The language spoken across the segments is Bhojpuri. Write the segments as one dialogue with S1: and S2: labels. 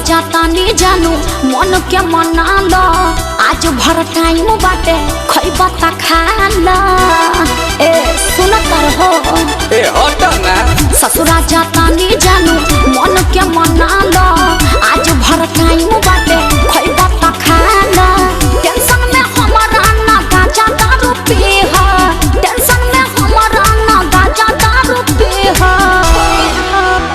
S1: जाता नी जानू मन के मना लो, आज भर टाइम बाटे खइबा त खा लो। ए सुन तर हो,
S2: ए हट ना।
S1: ससुरा जाता नी जानू मन के मना लो, आज भर टाइम बाटे खइबा त खा लो। टेंशन में हमारा ना गांजा दारू पीहा, टेंशन में हमारा ना गांजा दारू पीहा।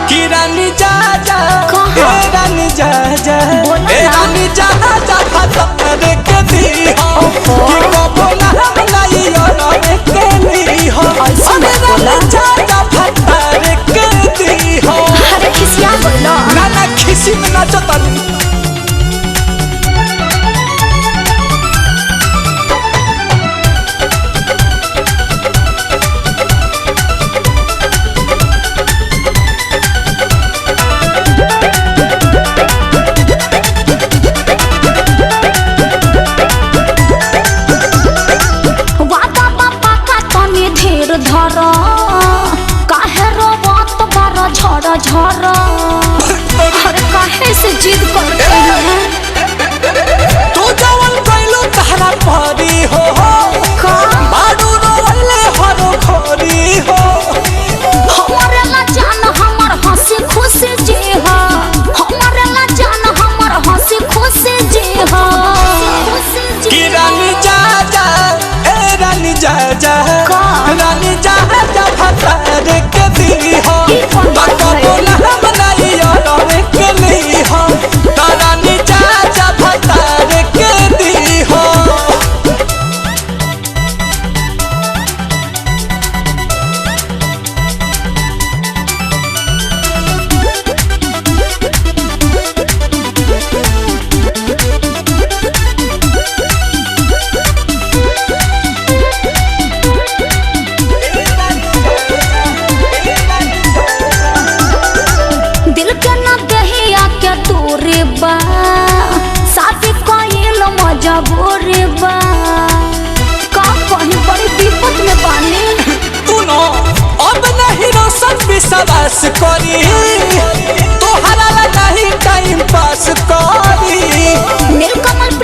S2: कि रानी जा जा,
S1: कहाँ?
S2: ए रानी जा जा,
S1: बोला
S2: ए
S1: ना।
S2: रानी जा जा फसरे के दी हो, कि कबो ना हम लाई और के ली हो।
S1: ऐसे
S2: अरे
S1: मत बोला।
S2: रानी जा जा फसरे के दी हो।
S1: अरे खिसिया बोलो।
S2: ना ना खिसी में नाचो तानी।
S1: वादा बापा का तनी धीर धर, काहे रोवत बार झर झर। अरे काहे से जिद करते हैं?
S2: तू जवन कैलो तहरा परी हो,
S1: का?
S2: बाडू रोवले हरो खोरी हो।
S1: हमारे ला जान हमर हंसी खुशी जी हो, हमारे ला जान हमर हंसी खुशी जी हो।
S2: कि रानी जा जा, ए रानी जा जा,
S1: का?
S2: रानी जा जा फसर के दी हो,
S1: ई कौन बात
S2: तो
S1: है?
S2: बोला हम नहीं और के ली हो, तो रानी जा जा फसर के दी हो।
S1: दिल के न दहिया के तोरे बा, साथी कोइल मजबूरी बा। का कहीं बड़ी विपत में बानी।
S2: तू नो अब नहीं रोशन विश्वास करी, तोहरा ला नहीं टाइम पास करी।
S1: नीलकमल।